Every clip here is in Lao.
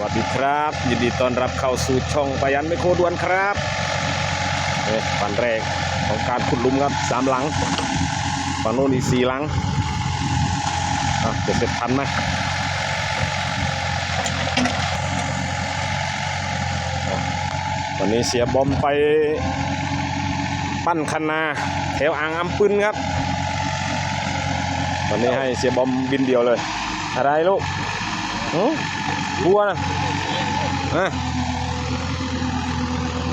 ສະຫວັດດີຄັບ ຍິນດີຕ້ອນຮັບເຂົ້າສູ່ຊ່ອງປາຢັນແມັກໂຄດ່ວນຄັບ. ເອີ ວັນແລກຂອງການຂຸດຫຼຸມຄັບ ສາມຫຼັງ ຝັ່ງໂນ້ນອີກສີ່ຫຼັງ. ເອົາ ຈະເສັດທັນໄໝ? ວັນນີ້ເສຍບອມໄປປັ້ນຄັນນາແຖວອ່າງອຳປຶນຄັບ. ວັນນີ້ໃຫ້ເສຍບອມບິນດຽວເລີຍ. ອາໄລລູກ? ຫື? ບົວນະ?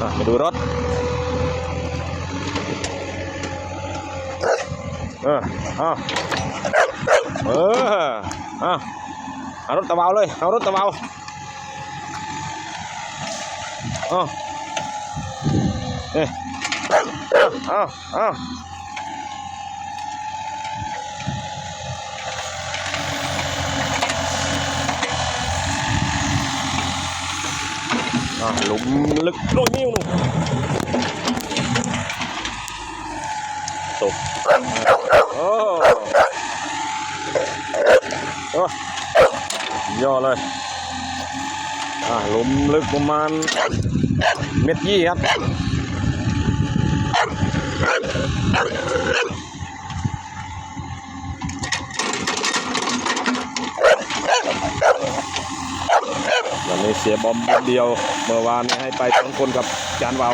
ມາ ມາດູລົດ. ເອີ ເອົາ ເອີ ເອົາ ເອົາລົດຕະເບົາເລີຍ ເອົາລົດຕະເບົາ. ເອົາ ເອີ ເອົາ ເອົາ ເອົາ ອ່າ ຫຼຸມເລິກໂອ້ຍ ນິ້ວໜຶ່ງ ຕົກ ໂອ້ ໂອ້ ຍໍເລີຍ. ອ່າ ຫຼຸມເລິກປະມານເມັດຍີ່ຄັບ. ວັນນີ້ເສຍບອມບຸນດຽວ ເມື່ອວານນີ້ໃຫ້ໄປສອງຄົນກັບຈານວາວ.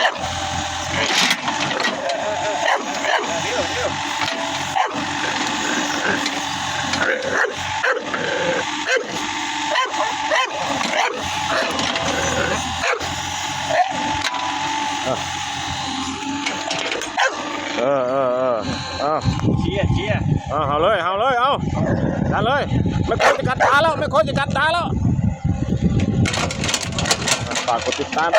ເອີ ເອີ ເອີ ເອົາ ເຊຍ ເຊຍ ເອົາ ເອົາເລີຍ ເອົາເລີຍ ເອົາ ດັນເລີຍ. ແມັກໂຄຈະກັດຕາແລ້ວ ແມັກໂຄຈະກັດຕາແລ້ວ. ຝາກກົດຕິດຕາມ